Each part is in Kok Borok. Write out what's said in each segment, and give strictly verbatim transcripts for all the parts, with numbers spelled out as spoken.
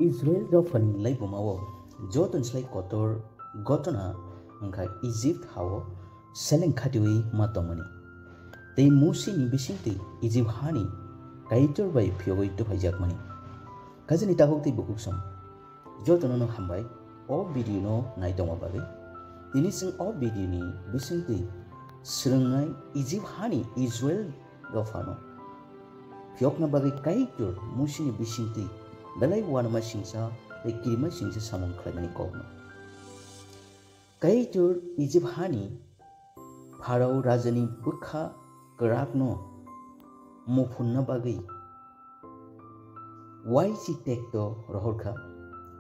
Israel dophani laibumao jotoni slai kotor gotona wngkha Egypt hao seleng khatiwi ma tongmani. Tei Musini bisingtwi Egypt hani Kaitor bai phiyogwi tuphaijakmani. Kajini takhuk tei bukhuk song. Jotono no hambai o video no nai tongma bagwi. Tini chwng o video ni bisingtwi swrwngnai Egypt hani Israel dophano phiyokna bagwi Kaitor Musini bisingtwi belai uanama singsa tei kirima singsa samung khlaimani kokno. Kaitor Egypt hani Pharaoh rajani bwkha kwrakno muphunna bagwi waisi tekto rohorkha.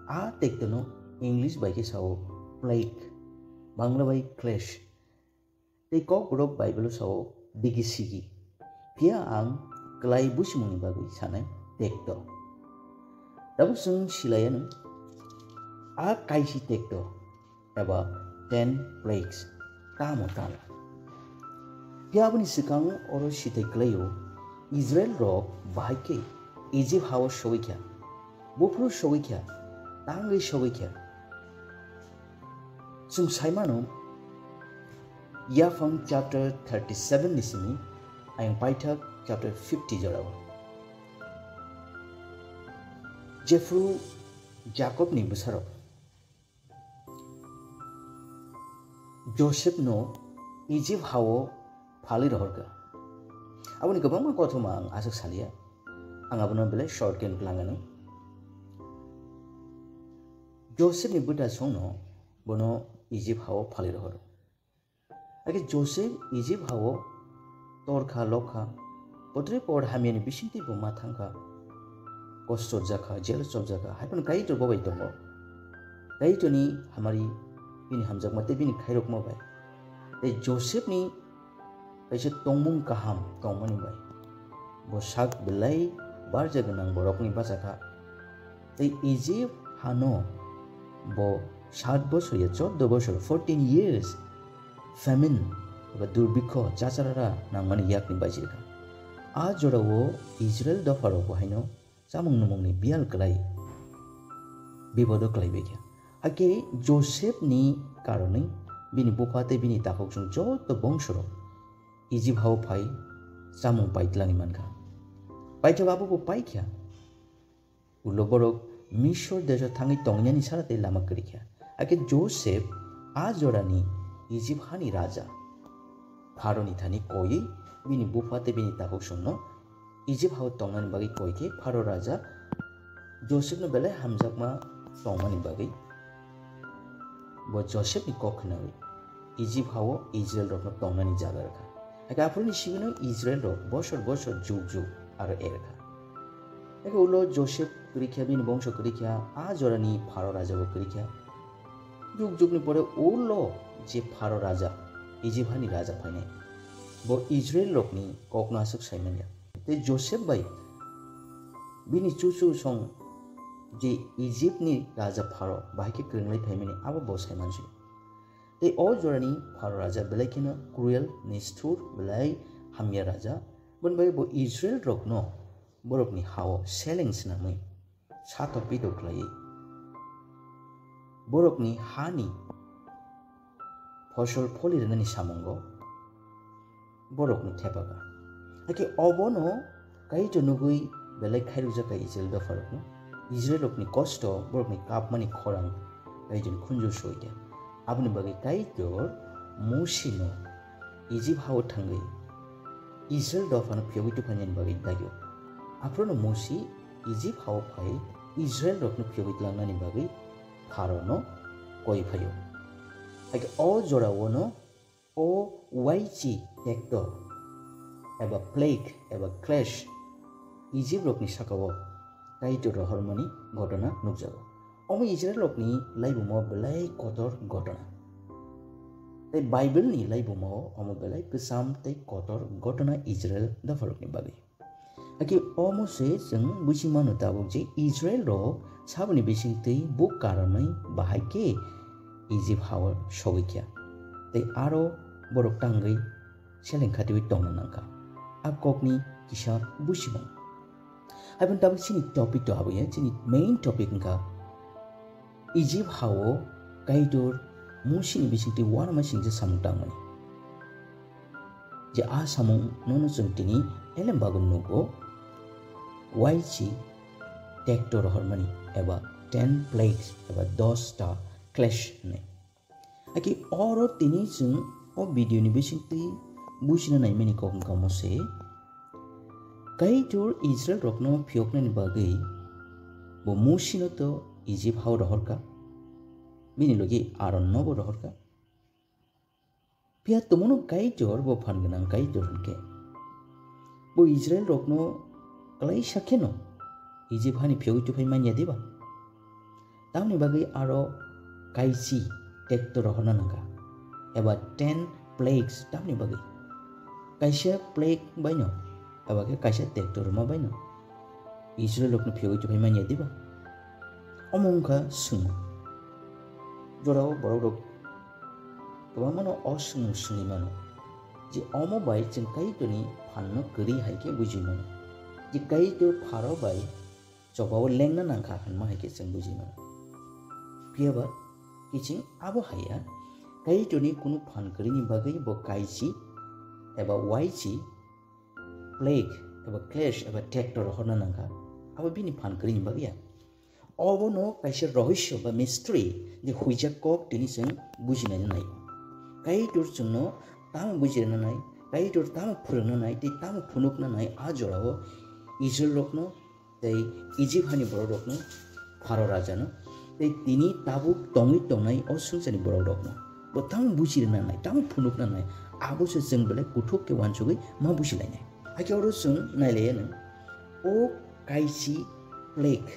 A tektono English bai khe sao plague, Bangla bai clash. Tei Kokborok Bible-o sao digi sigi. Phiya ang klai busimungni bagwi sanai tekto. Tabuk chwng silaiyano a kaisi tekto eba ten plagues tamo tamo. Phiya aboni swkang oro sitai klaio, Israel rok bahai khe Egypt hao sogwi kha, buphuru sogwi kha, tangwi sogwi kha. Chwng sai mano, Yaphang chapter thirty seven ni simi ayang paithak chapter fifty jorao. Jephru Jakob ni bwsarok Joseph no Egypt hao phalwi rohorkha. Aboni kwbangma kothoma ang aswk salia. Ang abono belai short khe nuklangano. Joseph ni bwtasongno bono Egypt hao phalwi rohoro. Hakhe Joseph Egypt hao torkha lokha, potri por hamyani bisingtwi bo ma thangkha. Kosto jakha, jel chopjakha, hai phano Kaitor bo bai tongo. Kaitorni hamari bini hamjakma tei bini khairokma bai. Tei Joseph ni kaisa tongmung kaham tongmani bai bo sak belai barja gwnang borokni bachakha. Tei Egypt hano bo sat bosor ya choddo bosor, fourteen years, famine eba durbikho chacharara nangmani yakni bajirkha. A jorao Israel dopharok bo haino chamung numungni biyal kwlai bipodo kwlaibaikha. Hakhe Joseph ni karonwi bini bupha tei bini takhuk chwng joto bongsorok Egypt hao phai chamung paitlangwi mankha. Paithak abo bo paikha. Ulo borok Misor deso thangwi tongyani sara tei lama kwrwikha. Hakhe Joseph a jorani Egypt hani raja Pharaoni thani koiwi bini bupha tei bini takhuk chwngno Egypt hao tongnani bagwi koi khe Pharaoh raja Josephno belai hamjakma tongmani bagwi bo Josephni kok khnawi Egypt hao Israel rokno tongnani jaga rwkha. Hakhe aphuruni sibino Israel rok bosor bosor juk juk aro erkha. Hakhe ulo Joseph kwrwikha, bini bongso kwrwikha, a jorani Pharaoh raja bo kwrwikha. Juk jukni pore ulo je Pharaoh raja, Egypt hani raja phainai, bo Israel rokni kokno aswk saimanya. Tei Joseph bai bini chuchu song je Egypt ni raja Pharaoh bahai khe kwrwnglai phaimani abo bo saimansui. Tei o jorani Pharaoh raja belai kheno cruel, nisthur, belai hamya raja. Boni bai bo Israel rokno borokni hao seleng swnamwi satok pitok khlaiwi borokni hani phosol pholi rwnani samungo borokno thepakha. Hakhe obono Kaitor nugwi belai khairokjakha Israel dopharokno. Israel rokni kosto, borokni kapmani khorang Kaitorni khunju soikha. Aboni bagwi Kaitor Musino Egypt hao thangwi Israel dophano phiyogwi tuphainani bagwi dagio. Aphuru Musi Egypt hao phai Israel rokno phiyogwi tlangnani bagwi Pharaono koi phaio. Hakhe o joraono o waichi tekto eba plague eba clash Egypt rokni sakao Kaitor rohormani ghotona nukjago. Omo Israel rokni laibumo belai kotor ghotona. Tei Bible ni laibumo omo belai kwcham tei kotor ghotona Israel dopharokni bagwi. Hakhe omo se chwng buji mano tabuk je Israel rok saboni bisingtwi bo karonwi bahai khe Egypt hao sogwi kha. Tei aro borok tangwi seleng khatiwi tongna nangkha. A kokni kisa busimung. Aboni tabuk chini topic to aboya, chini main topic wngkha Egypt hao Kaitor Musini bisingtwi uanama singcha samung tangmani. Je a samung nono chwng tini elem bagwi nugo, uaisi tekto rohormani eba ten plagues eba dos ta clash hwnwi. Hakhe oro tini chwng o video ni bisingtwi bujina naimani kok wngkha omo se, Kaitor Israel rokno phiyoknani bagwi bo Musino to Egypt hao rohorkha, bini logi Aaron no bo rohorkha. Phiya tongmano Kaitor bo phan gwnang Kaitor hwnkhe, bo Israel rokno klaisa kheno Egypt hani phiyogwi tuphai manya diba? Tamni bagwi aro kaisi tekto rohorna nangkha, eba ten plagues tamni bagwi? Kaisa plague baino, eba khe kaisa tekto rwma baino Israel rokno phiyogwi tuphai manya diba? Omo wngkha swngmung. Jorao borok rok kwbangmano o swngmung swngwi mano je omo bai chwng Kaitorni phanno kwrwi hai khe bujui mano, je Kaitor Pharo bai chobao lengna nangkha hwnma hai khe chwng bujui mano. Phiyaba kiching abo haiya, Kaitorni kunu phan kwrwini bagwi bo kaisi eba uaisi plague eba clash eba tekto rohorna nangkha, abo bini phan kwrwini bagwi ya. Obono kaisa rohosyo ba mystery je huijak kok tini chwng bujinai nai. Kaitor chwngno tamo bujirina nai, Kaitor tamo phwrwngna nai tei tamo phunukna nai, a jorao Israel rokno tei Egypt hani borok rokno, Pharo rajano tei tini tabuk tongwi tongnai o swngcharni borok rokno bo tamo bujirina nai, tamo phunukna nai, abo se chwng belai kuthuk khe uansugwi ma bujilainai. Hakhe oro chwng nailaiyano o kaisi plague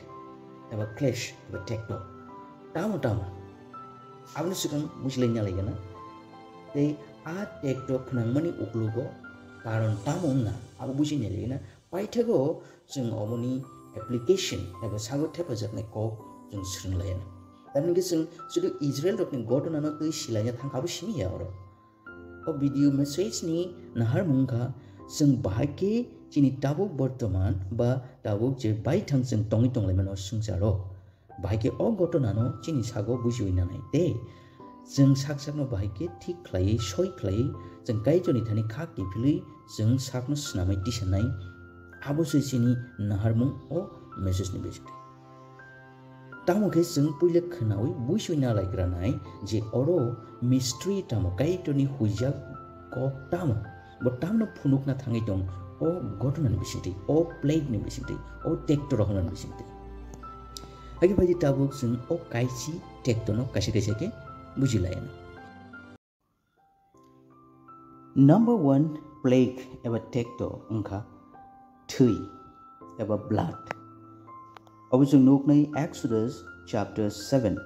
eba clash eba tekto tamo tamo. Aboni swkang bujilai nalaigana. Tei a tekto khnangmani uklogo karon tamo wngna abo buji nalaigana. Paithago chwng omoni application eba sago thepajaknai kok chwng swrwng laiana. Tamni khe chwng sudu Israel rokni gotonano twi silaina thangkha abo simi ya oro. O video message ni naharmung wngkha, chwng bahai khe chini tabuk bortoman ba tabuk je baithang chwng tongwi tonglaimano swngcharo. Bahai khe o gotonano chini sago bujiwi nanai tei chwng sak sakno bahai khe thik khlaiwi, soi khlaiwi, chwng Kaitorni thani kha kiphilwi chwng sakno swnamwi tisanai. Abo se chini naharmung o message ni bisingtwi. Tamo khe chwng puila khwnawi buisui nalaigranai je oro mystery tamo, Kaitorni huijak kok tamo, bo tamno phunukna thangwi tong o gotonani bisingtwi, o plague ni bisingtwi, o tekto rohornani bisingtwi. Hakhe phaidi tabuk chwng o kaisi tektono kaisa kaisa khe bujilaianw. Number one plague eba tekto wngkha thwi eba blood. Obo chwng nuknai Exodus chapter seven,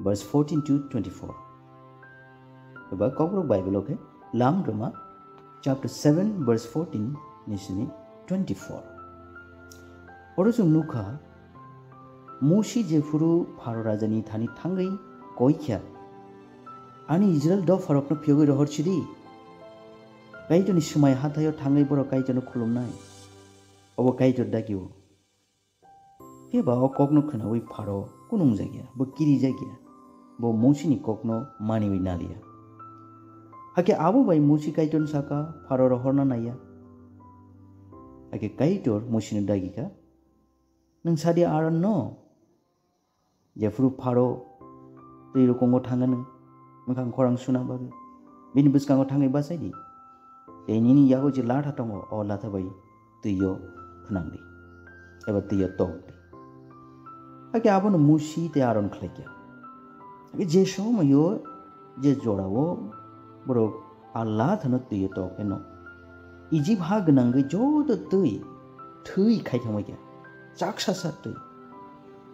verse fourteen to twenty-four. Eba Kokborok Bible o khe Lamrwma chapter seven, verse fourteen ni simi twenty-four. Oro chwng nukha, Musi jephuru Pharo rajani thani thangwi koi kha, "Ani Israel dopharokno phiyogwi rohor sidi. Kaitorni swmai hathaio thangwi borok Kaitorno khulumnai." Obo Kaitor dagi-o. Phiya ba o kokno khwnawi Pharo kunungjakya, bo kirijakya, bo Musini kokno maniwi naliya. Hakhe abo bai Musi Kaitorno saka, "Pharo rohorna naiya." Hakhe Kaitor Musino dagikha, "Nwng sadi Aaronno, jephuru Pharo twi rukungo thangano, mwkhang khorang suna bagwi, bini bwskango thangwi bachai di. Tei nini yago je latha tongo, o latha bai twi-o phnang di, eba twi-o tok di." Hakhe abono Musi tei Aaron khlai kha. Hakhe je somoio je jorao borok a lathano twi-o tok pheno, Ijip ha gwnangwi joto twi thwi khai thangbai kha, chaksasa twi.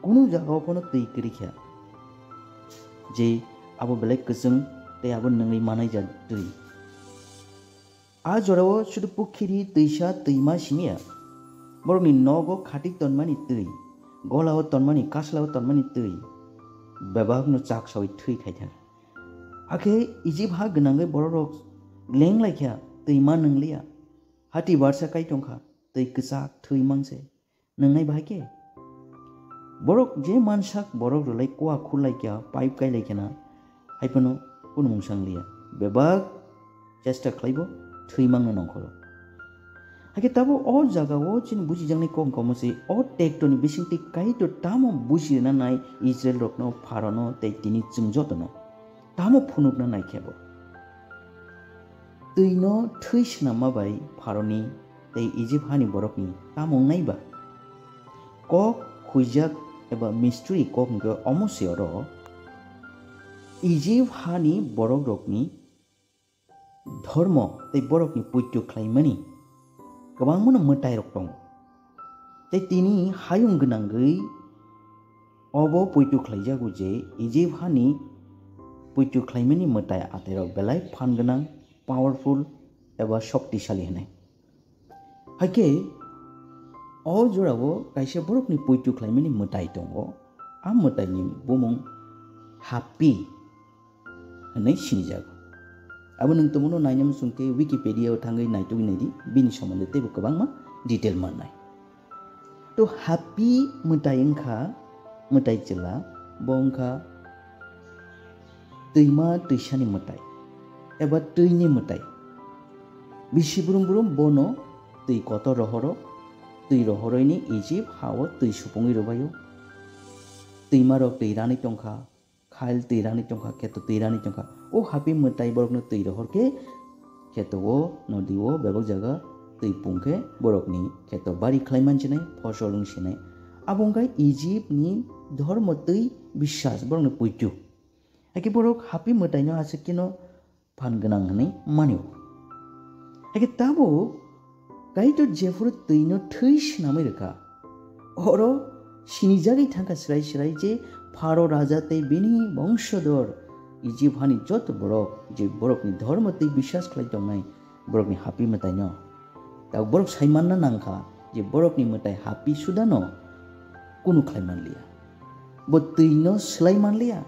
Kunu jagao phano twi kwrwi kha, je abo belai kwchwng tei abo nungwi manai ja twi. A jorao sudu pukhiri, twisa, twima simi ya. Borokni nogo khatik tonmani twi, golao tonmani, kaslao tonmani twi, bebakno chaksawi thwi khai thang. Hakhe Ijip ha gwnangwi bororok leng lai kha, twima nung liya. Hati barsa kai tong kha, twi kwchak thwi mang se. Nwngnai bahai khe? Borok je mansak borok rwlai kua khurlai kha, pipe kailai khena, hai phano kunu mungsa wng liya. Bebak chesta khlaibo thwi mangno nongkhoro. Hakhe tabuk o jagao chini buchijaknai kok wngkha omo se, o tractor ni bisingtwi Kaitor tamo buchi rwna nai Israel rokno, Pharaono tei tini chwng jotono tamo phunukna nai khe bo. Twino thwi swnamma bai Pharaoni tei Ijip hani borokni tamo wngnai ba? Kok huijak eba mystery kok hwnkhe omo se oro, Ijip hani borokrokni dhormo tei borokni poito khlaimani kwbangmano mwtairok tongo. Tei tini hayung gwnangwi obo poito khlaijago je Ijip hani poito khlaimani mwtai atairok belai phan gwnang, powerful eba shoktisali hwnwi. Hakhe o jorao kaisa borokni poito khlaimani mwtai tongo. A mwtaini bumung Hapi hwnwi sinijago. Abo nwng tongmano naina muchung khe Wikipedia o thangwi naitugwi naidi, bini somondo teibo kwbangma detail mannai. To Hapi mwtai wngkha, mwtai chwla, bo wngkha twima twisani mwtai eba twini mwtai. Bisi brum brum bono twi kotor rohoro, twi rohoroini Ijip ha-o twi supungwi rwbaio. Twimarok twi ranwi tongkha, khail twi ranwi tongkha, kheto twi ranwi tongkha. O Hapi mwtai borokno twi rohor khe, kheto o nodi o bebak jaga twi pung khe borokni kheto bari khlai mansinai, phosol wng sinai. Abo wngkha Ijipni dhormo twi biswas borokni poito. Hakhe borok Hapi mwtaino aswk kheno phan gwnang hwnwi mani-o. Hakhe tabuk Kaitor jephuru twino thwi swnamwi rwkha, oro sinijagwi thangkha srai srai je Pharo raja tei bini bongsodor, Ijip hani joto borok, je borokni dhormo tei biswas khlai tongnai, borokni Hapi mwtaino. Tabuk borok sai manna nangkha je borokni mwtai Hapi sudano kunu khlai manliya. Bo twino swlai manliya.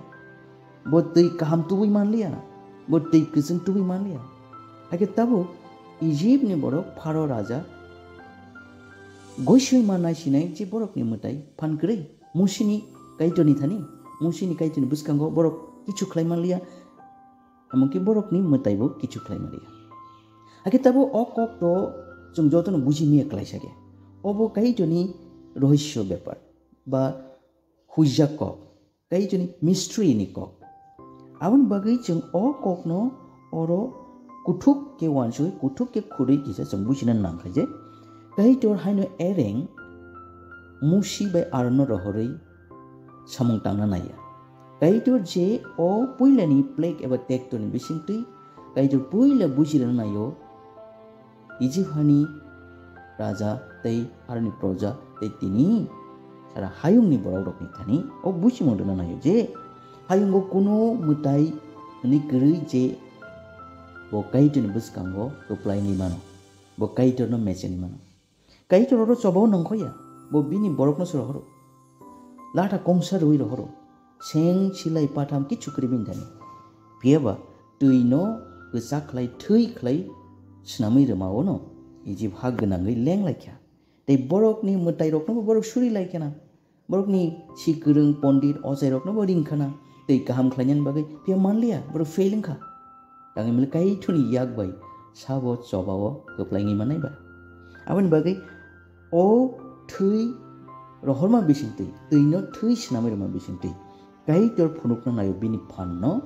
Bo twi kaham tubui manliya, bo twi kwchwng tubui manliya. Hakhe tabuk Ijipni borok Pharo raja goisoi ma naisinai je borokni mwtai phan kwrwi, Musini Kaitorni thani, Musini Kaitorni bwskango borok kichu khlai manliya, emonki borokni mwtaibo kichu khlai manliya. Hakhe tabuk o kokto chwng jotono buji miya klaisa khe. Obo Kaitorni rohosyo bepar ba huijak kok, Kaitorni mystery ni kok. Aboni bagwi chwng o kokno oro kuthuk khe uansugwi, kuthuk khe khurwi kisa chwng buchina nangkha je Kaitor haino ereng Musi bai Aronno rohorwi samung tangna naiya. Kaitor je o puilani plague eba tektorni bisingtwi Kaitor puila bujirana naio, Ijip hani raja tei aroni proja tei tini sara hayungni borok rokni thani o buchimung rwna naio je hayungo kuno mwtai hwnwi kwrwi je bo Kaitorni bwskango kwplai wngwi mano, bo Kaitorno mecheni mano. Kaitor oro chobao nongkhoya, bo bini borokno se rohoro. Latha kongsa rwi rohoro. Seng silai patham kichu kwrwi bini thani. Phiyaba twino kwchak khlai thwi khlai swnamwi rwmao no Ijip ha gwnangwi leng laikha. Tei borokni mwtairoknobo borok suri laikha na. Borokni si kwrwng pondit ochairoknobo ringkhana, tei kaham khlainani bagwi phiya manliya, borok fail wngkha. Tangwi mili Kaitorni yak bai sabo chobao kwplai wngwi mannai ba. Aboni bagwi o thwi rohorma bisingtwi, twino thwi swnamwi rwma bisingtwi, Kaitor phunukna naio bini phanno,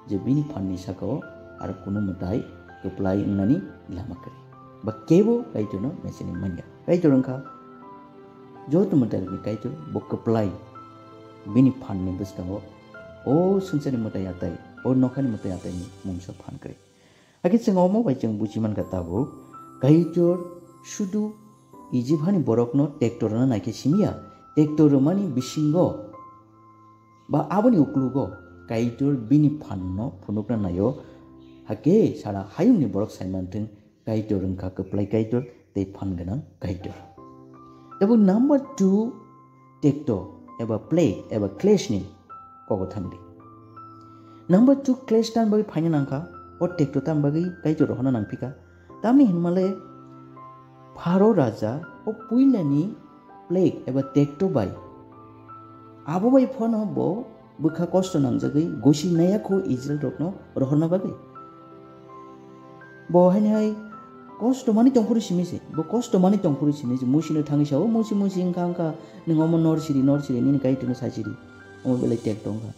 je bini phanni sakao aro kunu mwtai kwplai wngnani lama kwrwi. Ba kebo Kaitorno mecheni manya. Kaitor wngkha joto mwtairokni Kaitor, bo kwplai. Bini phanni bwskango o swngcharni mwtai atai, o nokhani mwtai ataini mungsa phan kwrwi. Hakhe chwng omo bai chwng buchi mankha tabuk, Kaitor sudu Ijip hani borokno tektor rwna naikhe simiya, tektor rwmani bisingo ba aboni uklogo Kaitor bini phanno phunukna naio, hakhe sara hayungni borok sai manthwng, Kaitor wngkha kwplai Kaitor tei phan gwnang Kaitor. Tabuk number two tekto eba plague eba clash ni kogo thangdi. Number two clash tan bagwi phaina nangkha, o tekto tan bagwi Kaitor rohorna nangphika. Tamni hinmale Pharo raja o puilani plague eba tekto bai. Abo bai phano bo bwkha kosto nangjagwi gosi naya kho Israel rokno rohorna bagwi. Bo haini hai kosto mani tongphuru simi se, bo kosto mani tongphuru simi se, Musi no thangwi sao, "Musi, Musi, wngkha, wngkha, nwng omo nor siri, nor siri, nini Kaitorno sa siri, omo belai tekto wngkha."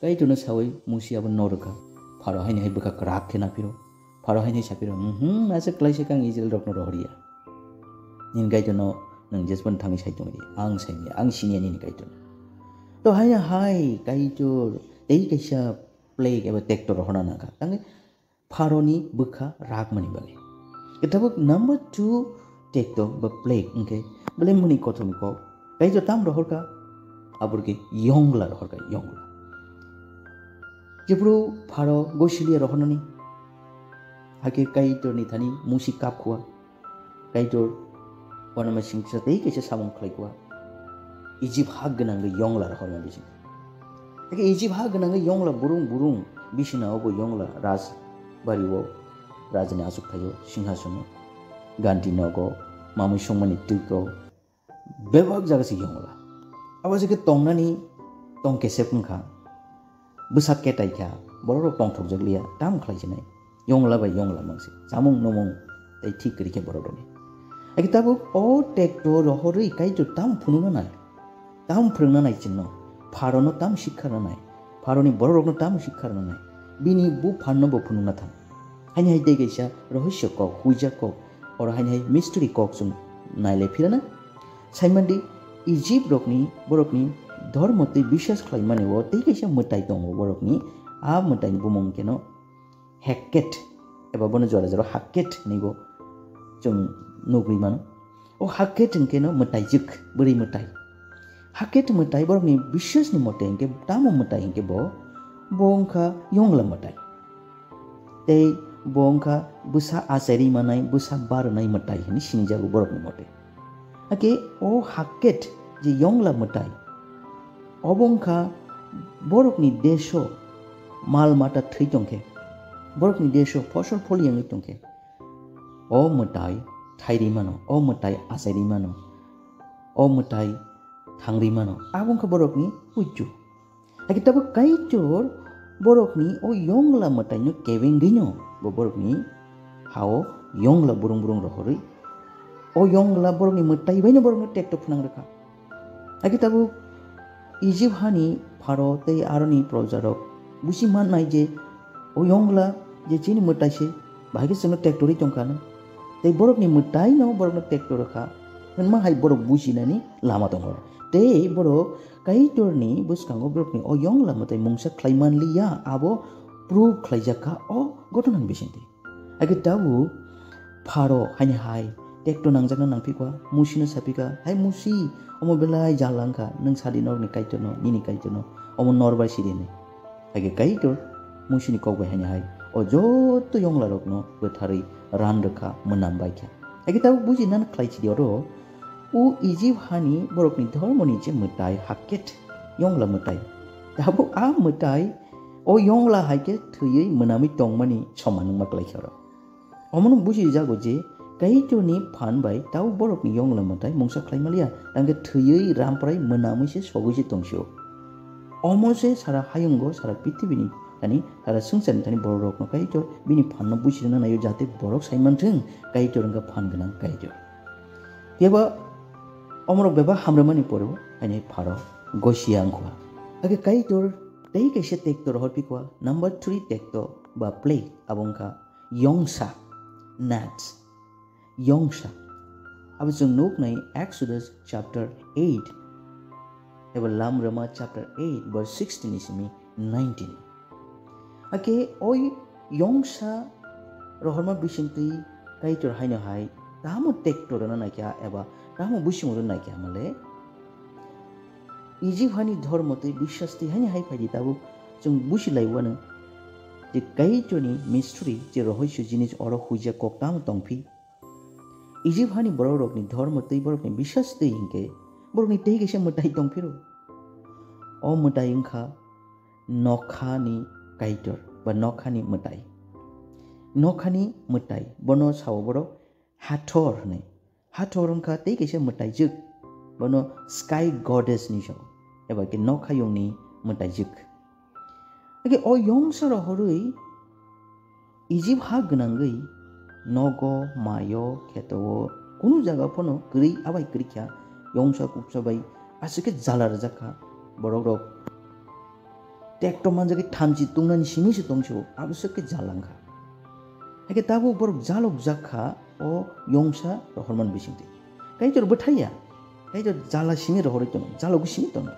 Kaitorno sawi Musi abo nor rwkha. Pharo haini hai bwkha kwrak khe naphiro. Pharo haini hai saphiro, "Mhm, aswk klaisa khe ang Israel rokno rohorya. Nini Kaitorno nwng jesbon thangwi sai tongdi, ang saimya, ang siniya nini Kaitorno." To haini hai Kaitor tei kaisa plague eba tekto rohorna nangkha. Tangwi Pharoni bwkha rakmani bagwi. Tabuk number two tekto ba plague hwnkhe belai mwnwi kothomni kok. Kaitor tam rohorkha, aborokhe yongla rohorkha, yongla. Jephuru Pharo gosiliya rohornani, hakhe Kaitorni thani Musi kapkhua. Kaitor uanama singsa tei kaisa samung khlaikha. Egypt ha gwnangwi yongla rohorma bising. Hakhe Egypt ha gwnangwi yongla burung burung bisina obo yongla rajbari o rajani achuk thaio singhasono, ganti nogo, mamui songmani twiko, bebak jaga se yongla. Abo se khe tongnani tong kesep wngkha. Bwsak ketai kha, borok rok tongthokjak liya, tam khlai sinai. Yongla bai yongla mangsi, chamung numung tei thik kwrwi khe borok rokni. Hakhe tabuk o tekto rohorwi Kaitor tam phunukna nai, tam phwrwngna nai chwngno, Pharono tam sikharna nai, Pharoni borok rokno tam sikharna nai, bini bu phanno bo phunukna thang. Haini hai tei kaisa rohosyo kok, huijak kok, oro haini hai mystery kok chwng nailai phirana. Saimandi Egypt rokni borokni dhormo tei biswas khlaimani o tei kaisa mwtai tongo borokni, a mwtaini bumung keno Heket eba bono jora jora Haket hinwi bo chwng nugwi mano. O Haket hwnkhe no mwtaijwk, bwrwi mwtai. Haket mwtai borokni biswasni mote hwnkhe tamo mwtai hwnkhe bo, bo wngkha yongla mwtai. Tei bo wngkha bwsa achairwi manai, bwsa barwnai mwtai hwnwi sinijago borokni mote. Hakhe o Haket je yongla mwtai, obo wngkha borokni deso mal mata thwi tongkhe, borokni deso phosol pholi wngwi tongkhe, o mwtai thairwi mano, o mwtai achairwi mano, o mwtai thangrwi mano, abo wngkha borokni puitu. Hakhe tabuk Kaitor borokni o yongla mwtaino kebengwino bo borokni ha-o yongla burung burung rohorwi, o yongla borokni mwtai baino borokno tekto phwnang rwkha. Hakhe tabuk Egypt hani Pharo tei aroni proja rok busi mannai je o yongla je chini mwtai se, bahai khe chwngno tektorwi tongkha no. Tei borokni mwtaino borokno tekto rwkha hwnma hai borok bujinani lama tongo. Tei borok Kaitorni bwskango borokni o yongla mwtai mungsa khlai manliya, abo proof khlaijak kha o gotona ni bisingtwi. Hakhe tabuk Pharo haini hai tekto nangjakna nangphikha, Musino saphikha, "Hai Musi, omo belai jala wngkha, nwng sadi norokni Kaitorno, nini Kaitorno, omo nor bai sidi," hinwi. Hakhe Kaitor Musini kok bai haini hai o joto yonglarokno bwtharwi ran rwkha, mwnam baikha. Hakhe tabuk buji nani khlai sidi oro, o Egypt hani borokni dhormoni je mwtai Haket, yongla mwtai. Tabuk a mwtai o yongla hai khe thwiwi mwnamwi tongmani soman wngma kwlaikha oro. Omono bujijago je Kaitorni phan bai tabuk borokni yongla mwtai mungsa khlai manliya, tangkhe thwiwi ramprai mwnamwi se sogwi se tongsio. Omo se sara hayungo, sara prithibini thani, sara swngcharni thani borok rokno Kaitor bini phanno buchirina naio, jate borok sai manthwng Kaitor wngkha phan gwnang Kaitor. Phiya ba omorok bebak hamrwmani pore bo haini Pharo gosia wngkha. Hakhe Kaitor tei kaisa tekto rohor phikha, number three tekto ba plague, abo wngkha yongsa, gnats. Yongsa. Abo chwng nuknai Exodus chapter eight eba Lamrwma chapter eight verse sixteen ni simi nineteen. Hakhe o yongsa rohorma bisingtwi Kaitor haino hai tamo tekto rwna naikha eba tamo buchung rwna naikha male? Egypt hani dhormo tei biswas twi haini hai phaidi tabuk chwng buchilaiwano je Kaitorni mystery, je rohosyo jinis oro huijak kok tamo tongphi? Egypt hani borok rokni dhormo tei borokni biswas twi hinkhe borokni tei kaisa mwtai tongphiro. O mwtai wngkha nokhani Kaitor ba nokhani mwtai. Nokhani mwtai, bono sao borok Hathor hwnwi. Hathor wngkha tei kaisa mwtaijwk. Bono sky goddess ni sao, eba khe nokhayungni mwtaijwk. Hakhe o yongsa rohorwi Ijip ha gwnangwi nogo, mayo, kheto-o kunu jaga phano kwrwi abai kwrwi kha, yongsa kuksa bai aswk khe jala rwjak kha. Borok rok tekto manjagwi thamchi tungnani simi se tongsi-o, abwswk khe jala wngkha. Hakhe tabuk borok jalokjak kha o yongsa rohormani bisingtwi. Kaitor bwthai ya, Kaitor jala simi rohorwi tono, jalogwi simi tono.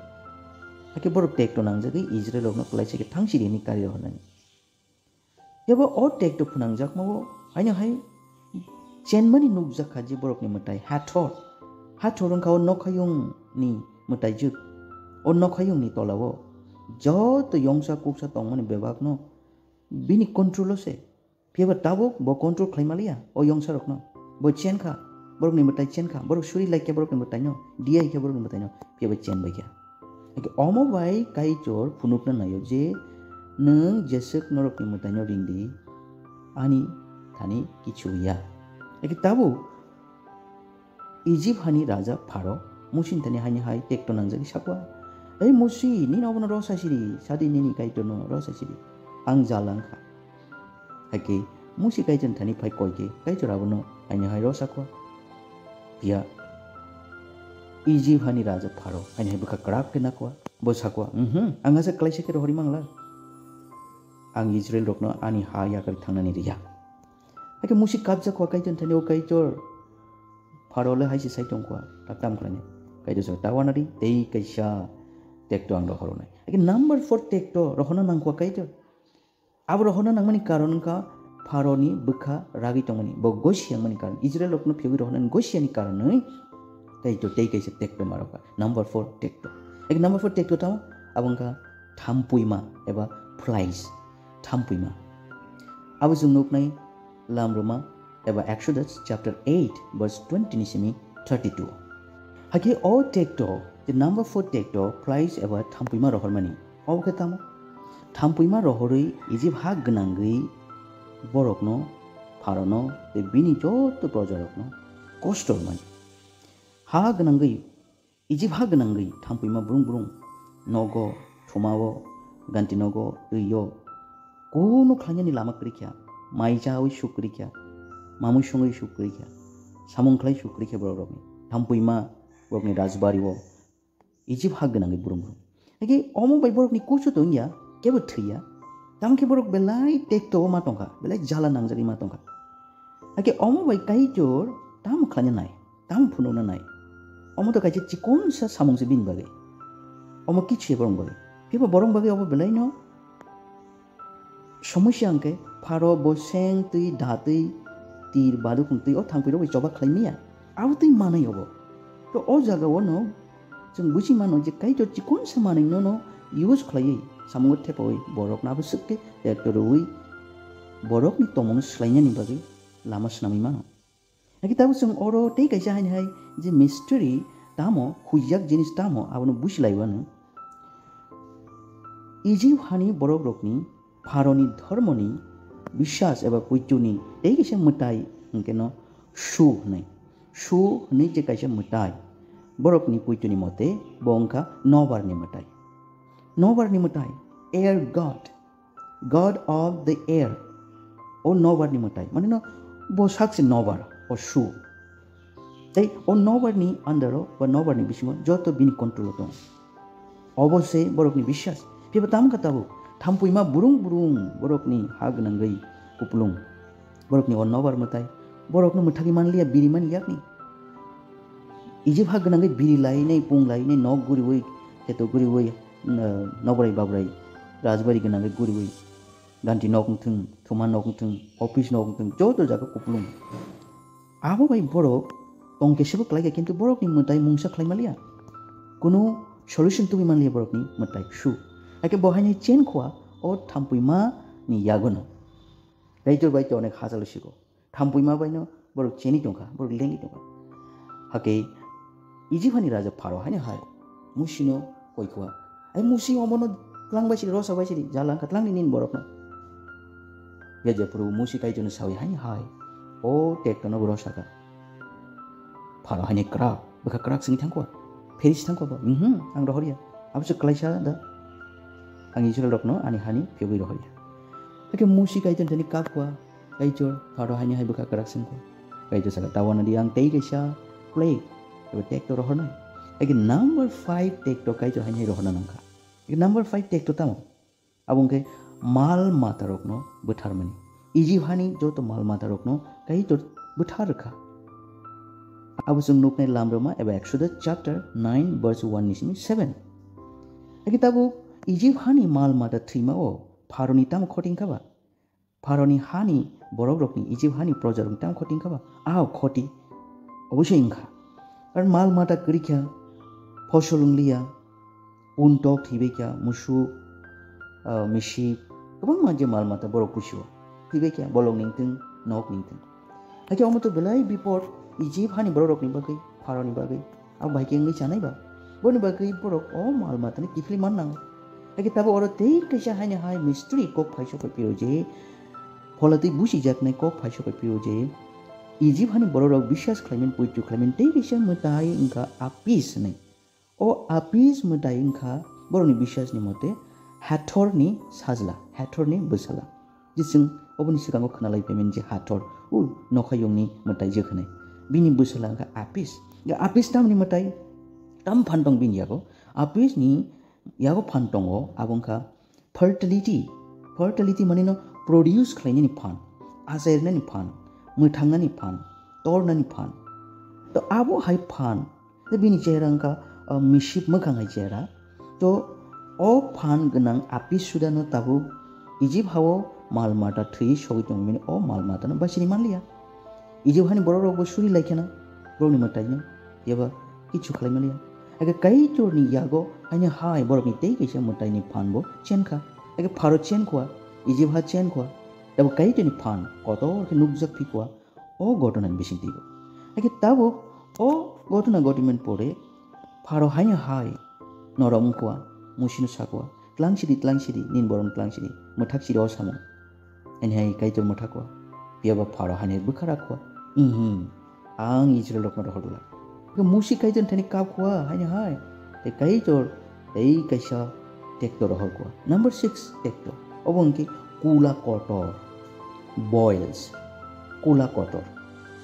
Hakhe borok tekto nangjagwi Israel rokno kwlaisa khe thangsi rini kari rohornani. Eba o tekto phwnangjakmao haino hai chenmani nukjak kha je borokni mwtai Hathor. Hathor wngkha o nokhayungni mwtaijwk. O nokhayungni tolao joto yongsa kuksa tongmani bebakno bini control-o se. Phiya ba tabuk bo control khlai maliya o yongsa rokno. Bo chen kha, borokni mwtai chen kha, borok suri lai khe borokni mwtai no, diya khe borokni mwtai no, phiya ba chen bai kha. Hakhe omo bai Kaitor phunukna naio je, "Nwng jeswk norokni mwtai no ring di, ani thani kichu ya." Hakhe tabuk Ijip hani raja Pharo Musini thani haini hai tekto nangjagwi sakha, "Ei Musi, nini obono rosa siri, sadi nini Kaitorno rosa siri, ang jala wngkha." Hakhe Musi Kaitorni thani phai koi khe Kaitor abono haini hai rosa kha. Phiya Ijip hani raja Pharo haini hai bwkha kwrak khe nakha, bo sakha, "Mhm, ang asa klaisa khe rohorwi mangla. Ang Israel rokno ani ha yakarwi thangnani rwya." Hakhe Musi kabjak kha Kaitorni thani, "O Kaitor, Pharo le hai se sai tong kha, tak tam khlainai." Kaitor sa, "Ta uanadi, tei kaisa tekto ang rohornai." Hakhe number four tekto rohorna nang kha Kaitor. Abo rohorna nangmani karon wngkha Pharoni bwkha ragwi tongmani, bo gosi yangmani karon, Israel rokno phiyogwi rohornani gosi yani karonwi Kaitor tei kaisa tekto ma rokha. Number four tekto. Hakhe number four tekto tamo? Abo wngkha thampuima eba flies, thampuima. Abo chwng nuknai Lamruma eba Exodus chapter eight verse twenty ni simi thirty-two. Hakhe o tekto, the number four tekto, flies eba thampuima rohormani. Obo khe tamo? Thampuima rohorwi Ijip ha gwnangwi borokno, Pharono tei bini joto projarokno kosto rwmani. Ha gwnangwi Ijip ha gwnangwi thampuima brung brung nogo, thumao, ganti nogo, twi-o kunu khlainani lama kwrwi kha, mai chawi suk kwrwi kha, mamui songwi suk kwrwi kha, samung khlai suk kwrwi kha borok rokni. Thampuima borokni rajbari-o Ijip ha gwnangwi brung brung. Hakhe omo bai borokni kuchu tongya, kebo thwiya. Tamo khe borok belai tekto-o ma tongkha, belai jala nangjagwi ma tongkha. Hakhe omo bai Kaitor tamo khlaina nai, tamo phunukna nai. Omo to kaisa chikonsa samung se bini bagwi. Omo kichu ya borok bagwi. Phiba borok bagwi obo belaino somosya hwnkhe Pharo bo seng twi, da twi, tir, balukhung twi o thampuirok bai choba khlai manya. Abo twi manwi obo. To o jaga o no chwng buji mano je Kaitor chikonsa manwi nono use khlaiwi samungo thepaui borokno abo swk khe tekto rwui borokni tongmungno swlainani bagwi lama swnamwi mano. Hakhe tabuk chwng oro tei kaisa haini hai je mystery tamo, huijak jinis tamo, abono buji laiwano. Ijip hani borok rokni Pharoni dhormoni biswas eba puituni tei kaisa mwtai hwnkhe no Shu hwnwi. Shu hwnwi je kaisa mwtai. Borokni puituni mote bo wngkha nobarni mwtai. Nobarni mwtai, air god. God of the air. O nobarni mwtai. Mane no bo sakse nobar, o Shu. Tei o nobarni under o ba nobarni bisingo joto bini control o tongo. Obo se borokni biswas. Phiba tamo kha tabuk thampuima burung burung borokni ha gwnangwi kupulung. Borokni o nobar mwtai. Borokno mwthagwi manliya biri mani yakni. Ijip ha gwnangwi biri lainai, pung lainai, nok guriwi, kheto guriwi, n-, nokrai babrai, rajbari gwnangwi guriwi, ganti nok wngthung, thuma nok wngthung, office nok wngthung, joto jaga kupulung. Abo bai borok tongkhe sebo klaikha, kintu borokni mwtai mungsa khlai manliya. Kunu solution tubui manliya borokni mwtai Shu. Hakhe bo haino chen khua o thampuima ni yagono. Kaitor bai to onek hachalo sigo. Thampuima baino borok cheni tongkha, borok lengwi tongkha. Hakhe Ijip hani raja Pharo haino hai Musino koi khua, "Ai Musi, omono tlang bai sidi, rosa bai sidi, jala wngkha tlangni nini borokno." Phiya jephuru Musi Kaitorno saui haino hai o tektono bo rosa kha. Pharo haino kwrak, bwkha kwrak singwi thangkha. Pheris thangkha bo, "Mhm, ang rohorya. Abo se klaisa da. Ang Israel rokno ani hani phiyogwi rohorya." Hakhe Musi Kaitor thani kapkha, "Kaitor, Pharaoh haini hai bwkha kwrak sengkho." Kaitor saka, "Tawana di ang tei kaisa plague, ebo tekto rohornai." Hakhe number five tekto Kaitor haini hai rohorna nangkha. Hakhe number five tekto tamo? Abo wngkhe mal matarokno butharmani. Ijip hani joto mal matarokno Kaitor buthar rwkha. Abo chwng nuknai Lamrwma eba Exodus chapter nine verse one ni simi seven. Hakhe tabuk Ijip hani mal mata thwimao Pharaoni tamo khoti wngkha ba? Pharaoni hani borokrokni, Ijip hani projarokni tamo khoti wngkha ba? Ao khoti. Obosai wngkha. Karon mal mata kwrwi kha, phosol wngliya, untok thwibai kha, musuk, ah, misip, kwbangma je mal mata borok pusio thwibai kha, bolong ningtwng, nok ningtwng. Hakhe omo to belai bipot Ijip hani borokrokni bagwi, Pharaoni bagwi. Abo bai khe wngwi chanai ba? Boni bagwi borok o mal matani kiphilwi man nango. Hakhe tabuk oro tei kaisa haino hai mistri kok phai sokai phiro je, phola twi busijaknai kok phai sokai phiro je, Ijip hani bororok biswas khlaimani, poito khlaimani tei kaisa mwtai wngkha Apis hinwi. O Apis mwtai wngkha borokni biswasni mote Hathorni sajla, Hathorni bwsala. Je chwng oboni swkango khwnalai phaimani je Hathor, o nokhayungni mwtai je hwnwi. Bini bwsala wngkha Apis. Apis tamni mwtai? Tam phan tong bini yago? Apisni yago phan tongo, abo wngkha fertility. Fertility mane no produce khlainani phan, achairnani phan, mwthangnani phan, tornani phan. To abo hai phan, to bini chehra wngkha, ah, misip mwkhang hai chehra. To o phan gwnang Apis sudano tabuk Ijip hao mal mata thwi sogwi tongmani o mal matano bachini manliya. Ijip hani borok rokbo suri laikheno borokni mwtaino, eba kichu khlai manliya. Hakhe Kaitorni yago haino hai borokni tei kaisa mwtaini phanbo chenkha. Hakhe Pharo chenkha, Ijip ha chenkha, eba Kaitorni phan kotor khe nukjak phikha o ghotona ni bisingtwi. Hakhe tabuk o ghotona ghotimani pore Pharo haino hai norok wngkha, Musino sakha, "Tlang sidi, tlang sidi, nini borokno tlang sidi, mwthak sidi o samung." Haino hai Kaitor mwthakha, phiya ba Pharo haino bwkha rakha, "Ihi, ang Israel rokno rohor glak." Khe Musi Kaitor thani kapkha, haino hai, tei Kaitor tei kaisa tekto rohorkha. Number six tekto, obo hwnkhe kula kotor, boils, kula kotor.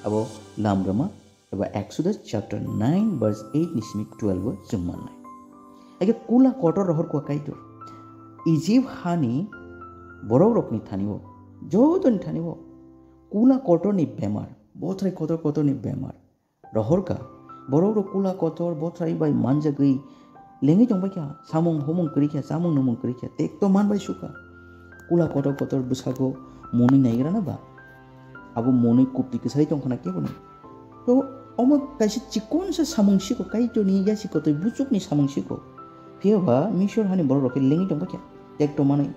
Abo Lamrwma eba Exodus chapter nine verse eight ni simi twelve o chwng mannai. Hakhe kula kotor rohorkha Kaitor. Ijip hani borok rokni thani o, jotoni thani o kula kotor ni bemar, bothrai kotor kotor ni bemar rohorkha. Borok rok kula kotor, bothrai bai manjagwi lengwi tongbaikha, samung humung kwrwikha, chamung nwmung kwrwikha, tekto man bai sukha. Kula kotor kotor bwsago monwi naigrana ba? Abo monwi kupti kwsai tongkhana keboni. To omo kaisa chikonsa samung siko, Kaitorni yasi kotoi buchukni samung siko. Phiya ba Misor hani borok rok khe lengwi tongbaikha, tekto manwi.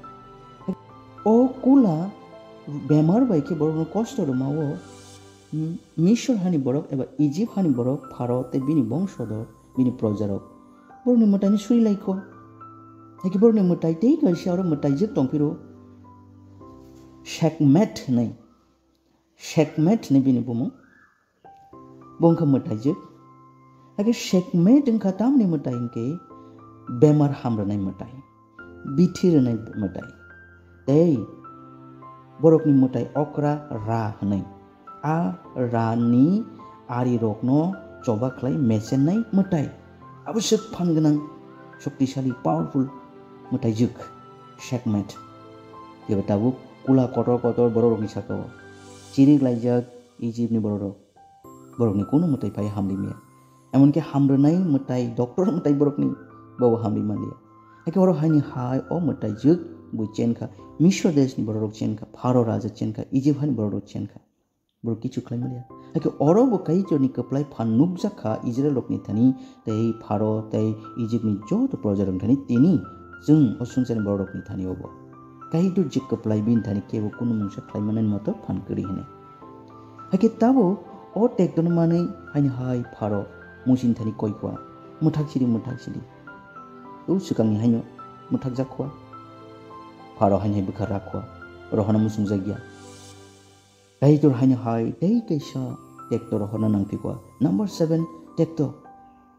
O kula bemar bai khe borokno kosto rwmao, Misor hani borok eba Ijip hani borok, Pharo tei bini bongsodor, bini projarok, borokni mwtaino suri laikho. Hakhe borokni mwtai tei kaisa oro mwtaijwk tongphiro, Sekhmet hinwi. Sekhmet hinwi bini bumung. Bo wngkha mwtaijwk. Hakhe Sekhmet wngkha tamni mwtai hwnkhe bemar hamrwnai mwtai, bithi rwnai mwtai. Tei borokni mwtai okra Ra hwnwi. A Rani arirokno choba khlai mechennai mwtai. Abo se phan gwnang, shoktisali, powerful mwtaijwk, Sekhmet. Jeba tabuk kula kotor kotor borok rokni saka o chirik laijak Egypt ni borok rok. Borokni kunu mwtai phai hamri maya. Emonki hamrwnai mwtai, doctor mwtai borokni babu hamri manliya. Hakhe oro haini hai o mwtaijwk bo chenkha, Misor desh ni borok rok chenkha, Pharo raja chenkha, Egypt hani borok rok chenkha. Borok kichu khlai manliya. Hakhe oro bo Kaitorni kwplai phan nukjak kha Israel rokni thani, tei Pharo tei Egypt ni joto proja rok thani, tini chwng o swngcharni borok rokni thani obo. Kaitor je kwplai bini thani kebo kunu mungsa khlai manani moto phan kwrwi hwnwi. Hakhe tabuk o tektono manwi haini hai Pharo Musini thani koi kha, "Mwthak sidi, mwthak sidi." O swkangni haino mwthakjak kha. Pharo haini hai bwkha rak kha, rohorna muchungjak ya. Kaitor haino hai tei kaisa tekto rohorna nangphi kha. Number seven tekto.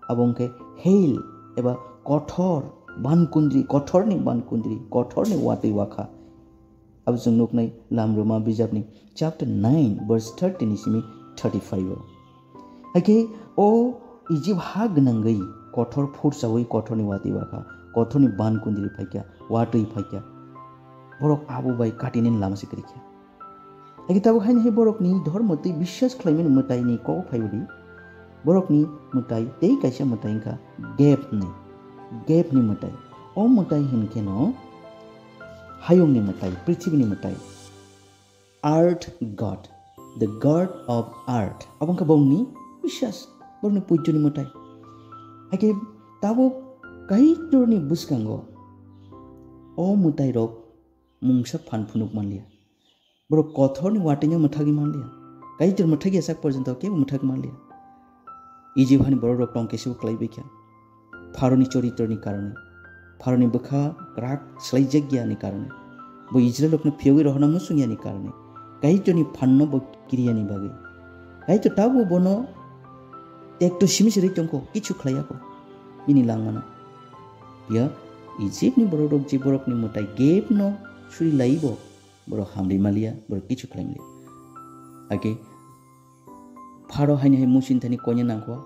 Abo wngkhe hell eba kothor bankundri, kothorni bankundri, kothorni watwi wakha. Abo chwng nuknai Lamrwma bijapni chapter nine verse thirty ni simi thirty-five o. Haikhe o Ijip ha gwnangwi kothor phursawi kothorni watwi wakha, kothorni bankundri phaikha, watwi phaikha. Borok abo bai katinani lama se kwrwikha. Haikhe tabuk haino hai borokni dhormo tei biswas khlaimani mwtaini kok phaiwi di. Borokni mwtai tei kaisa mwtai wngkha Geb ni, Geb ni mwtai. O mwtai hinkheno hayungni mwtai, prithibini mwtai. Earth God, the God of earth. Abo wngkha bongni biswas, borokni puijoni mwtai. Haikhe tabuk Kaitorni bwskango o mwtairok mungsa phan phunuk manliya. Borok kothorni watwino mwthagwi manliya. Kaitor mwthagya sak porjonto kebo mwthagwi manliya. Ijip hani borok rok tongkhe se bo khlaibaikha. Pharoni choritroni karone, Pharoni bwkha kwrak swlaijakya ni karone, bo Israel rokno phiyogwi rohorna muchungya ni karone, Kaitorni phanno bo kiriyani bagwi. Kaitor tabuk bono tekto simi se rwi tongkho, kichu khlaiyakho bini langmano. Phiya Ijipni borok rok je borokni mwtai Geb no suri laibo, borok hamri maliya, borok kichu khlai maliya. Haikhe Pharo haino hai Musi ni thani koina nangkha.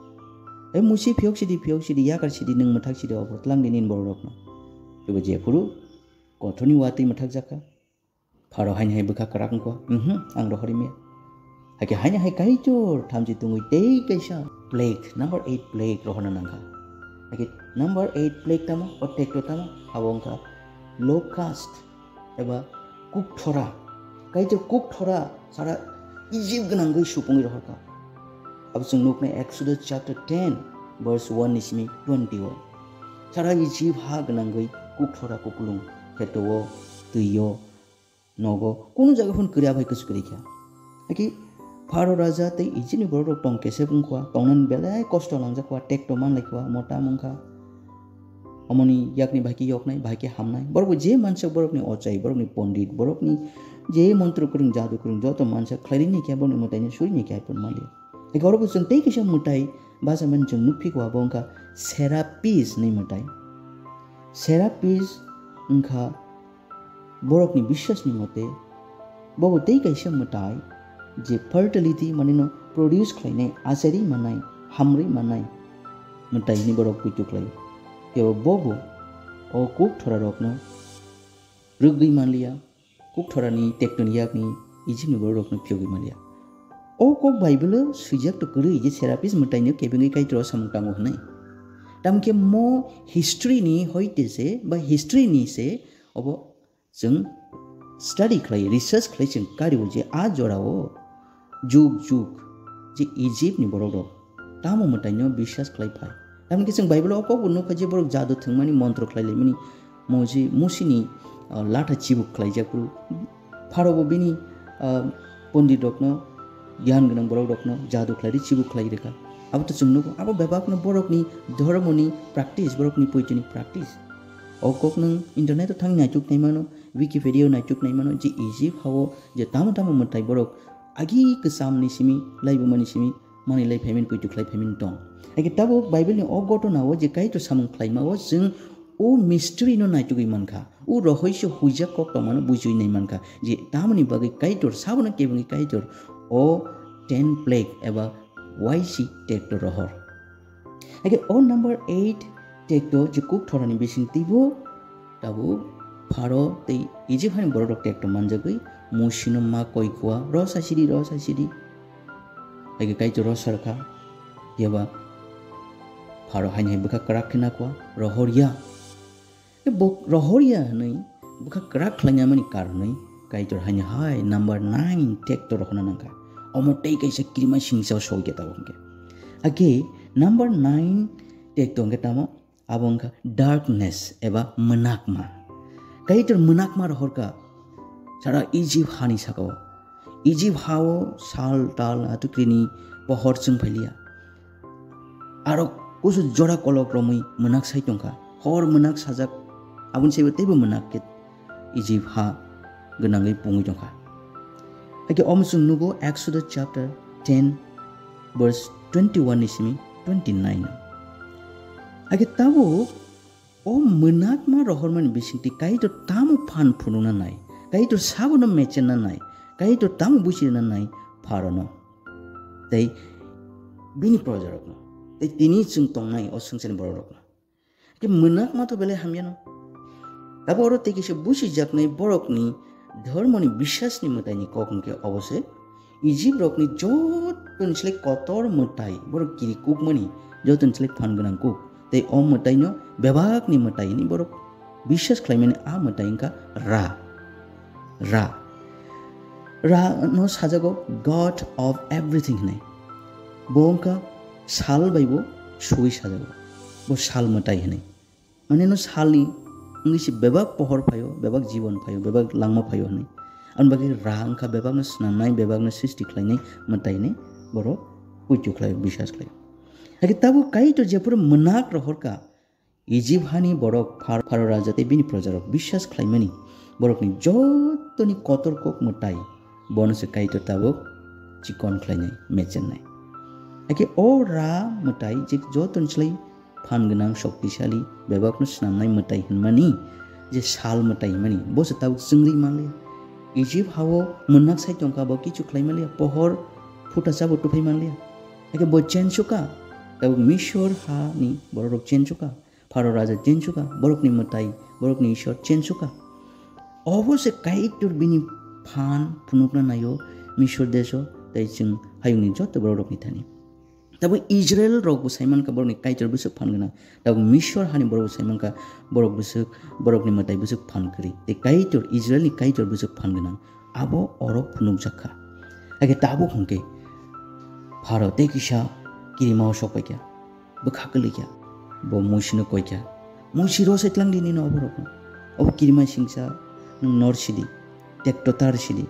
Hai Musi, phiyok sidi, phiyok sidi, yakar sidi, nwng mwthak sidi, obo twlang di nini borok rokno. Phibo jephuru kothorni watwi mwthak jakha. Pharo haino hai bwkha kwrak wngkha, "Mhm, ang rohorwi maya." Haikhe haino hai Kaitor thamchi tungwi tei kaisa plague, number eight plague rohorna nangkha. Haikhe number eight plague tamo, o tekto tamo, abo wngkha locust eba kukthora. Kaitor kukthora sara Ijip gwnangwi supungwi rohorkha. Abo chwng nuknai Exodus chapter ten verse one ni simi twenty o. Sara Ijip ha gwnangwi kukthora kupulung, kheto-o, twi-o, nogo, kunu jaga phano kwrwi abai kwchwk kwrwi kha. Haikhe Pharo raja tei Ijipni borok rok tong kesep wngkha, tongnani belai kosto langjak kha, tekto manlai kha, mota wngkha. Omoni yakni bahai khe yoknai, bahai khe hamnai. Borok bo je mansak borokni ochai, borokni pondit, borokni je montro kwrwng, jadu kwrwng, joto mansak khlairwi ni khe borokni mwtaino suri ni khe hai phano manliya. Eko oro bo chwng tei kaisa mwtai bachaimani chwng nukphi kha, abo wngkha Serapis hinwi mwtai. Serapis wngkha borokni biswasni mote, bobo tei kaisa mwtai je fertility manino produce khlainai, achairwi mannai, hamrwi mannai mwtai hinwi borok poito khlaio. Kebo bobo o kukthorarokno rwgwi manliya, kukthorani tektoni yakni Ijipni bororokno phiyogwi manliya. O kok Bible-o swijak to kwrwi je Serapis mwtaino kebengwi Kaitor o samung tango hwnwi. Tamokhe mo history ni hoite se ba history ni se obo chwng study khlai, research khlai chwng kario je a jorao juk juk je Ijipni borok rok tamo mwtaino biswas khlai phai. Tamokhe chwng Bible o kokbo nukha je borok jadu thwngmani, montro khlai laimani, mo je Musini, ah, latha chibuk khlaijak phuru, Pharo bo bini, ah, pondit rokno, giyan gwnang borok rokno jadu khlai ri chibuk khlai rwkha. Abo to chwng nukgo, abo bebakno borokni dhormoni practice, borokni poitoni practice. O kok nwng internet o thang naituk nai mano, Wikipedia o naituk nai mano, je Egypt hao je tamo tamo mwtai borok agi kwcham ni simi, laibuma ni simi, manwi lai phaimani, poito khlai phaimani tong. Haikhe tabuk Bible ni o gotona o je Kaitor samung khlaima o chwng o mystery no naitugwi mankha, o rohoiso huijak kok tongmano bujiwi nai mankha je tamoni bagwi Kaitor, sabono kebengwi Kaitor o ten plague eba waisi tekto rohor. Haikhe o number eight tekto je kuk thorani bising twibo tabuk Pharo tei Egypt hani borok rok tekto manjagwi Musino ma koi khua, "Ro sasidi, ro sasidi." Haikhe Kaitor ro sarkha, phiya ba Pharo haini hai bwkha kwrak khe nakhua, rohor ya. Bo rohor ya hwnwi bwkha kwrak khlainamani karonwi Kaitor haini hai number nine tekto rohorna nangkha. Omo tei kaisa kirima singsa o soi khe tabuk hwnkhe. Haikhe number nine tekto hwnkhe tamo? Abo wngkha darkness eba mwnakma. Kaitor mwnakma rohorkha sara Egypt hani sakao. Egypt hao sal tal atukrini pohor chwng phailiya. Aro kusu jora kolok romwi mwnak sai tongkha. Hor mwnak sajak, aboni saibo teibo mwnak khe Egypt ha gwnangwi pungwi tongkha. Haikhe omo chwng nugo Exodus chapter ten verse twenty-one ni simi twenty-nine. Hakhe tabuk o mwnakma rohormani bisingtwi Kaitor tamo phan phunukna nai, Kaitor sabono mechenna nai, Kaitor tamo buchirna nai Pharaono tei bini projarokno, tei tini chwng tongnai o swngcharni borokrokno. Khe mwnakma to belai hamyano. Abo oro tei kisa busijaknai borokni dhormoni biswasni mwtaini kok hwnkhe obo se, Ijip rokni joto ni slai kotor mwtai, borok kiri kukmani joto ni slai phan gwnang kuk, tei o mwtaino bebakni mwtai hwnwi borok biswas khlaimani a mwtai wngkha Ra. Ra. Ra no sajago God of everything hwnwi. Bo wngkha sal bai bo sui sajago. Bo sal mwtai hwnwi. Mane no salni wngwi se bebak pohor phaio, bebak jibon phaio, bebak langma phaio hwnwi. Aboni bagwi Ra wngkha bebakno swnamnai, bebakno srishti khlainai mwtai hwnwi borok puitu khlaio, biswas khlaio. Hakhe tabuk Kaitor jephuru mwnak rohorkha, Ijip hani borok Phar-, Pharaoh raja tei bini projarok biswas khlaimani borokni jotoni kotor kok mwtai bono se Kaitor tabuk chikon khlainai, mechennai. Hakhe o Ra mwtai je jotoni slai phan gwnang, shoktisali, bebakno swnamnai mwtai hwnmani je sal mwtai hwnmani, bo se tabuk chwngri manliya. Ijip hao mwnnak sai tongkha, bo kichu khlai manliya, pohor phuta chabo tuphai manliya. Hakhe bo chen suka, tabuk Misor hani bororok chen suka. Pharaoh raja chen suka, borokni mwtai, borokni Isor chen suka. Obo se Kaitor bini phan phunukna naio Misor deso tei chwng hayungni joto bororokni thani. Tabuk Israel rokbo saimankha borokni Kaitor bwswk phan gwnang. Tabuk Misor hani borokbo saimankha borok bwswk, borokni mwtai bwswk phan kwrwi. Tei Kaitor, Israelni Kaitor bwswk phan gwnang. Abo oro phunukjak kha. Hakhe tabuk hwnkhe Pharaoh tei kisa kirimao sokpaikha. Bwkha kwlwikya. Bo Musino koikya, "Musi, rw sai tlang di nini oborokno. Obo kirima singsa, nwng nor sidi, tekto tar sidi."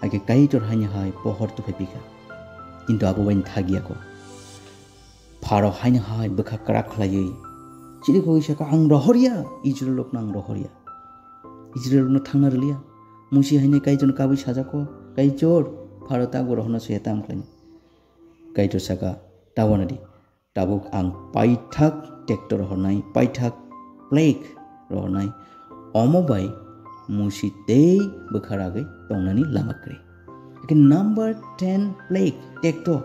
Hakhe Kaitor haino hai pohor tuphai phikha. Kintu abo bai thagya kho. Pharaoh haino hai bwkha kwrak khlaiwi chirikhogwi sakha, "Ang rohorya, Israel rokno ang rohorya. Israel rokno thangna rwliya." Musi haino Kaitorno kabui sajak kho, "Kaitor, Pharaoh ta abo rohorna soya tam khlaini." Kaitor saka, "Tabukno di. Tabuk ang paithak tekto rohornai, paithak plague rohornai. Omo bai Musi tei bwkha ragwi tongnani lama kwrwi." Hakhe number ten plague, tekto,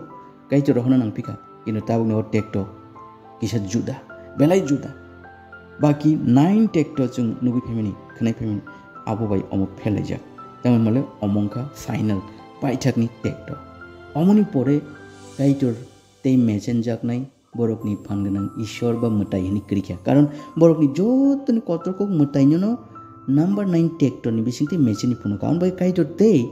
Kaitor rohorna nangphikha. Kintu tabukni o tekto kisa juda, belai juda. Baki nine tekto chwng nugwi phaimani, khwnai phaimani, abo bai omo phelaijak. Tamoni hwnmale omo wngkha final, paithakni tekto. Omoni pore Kaitor tei mechenjaknai borokni phan gwnang Ishwar ba mwtai hwnwi kwrwikha. Karon borokni jotoni kotor kok mwtainono number nine tektorni bisingtwi mechenwi phunukha. Aboni bagwi Kaitor tei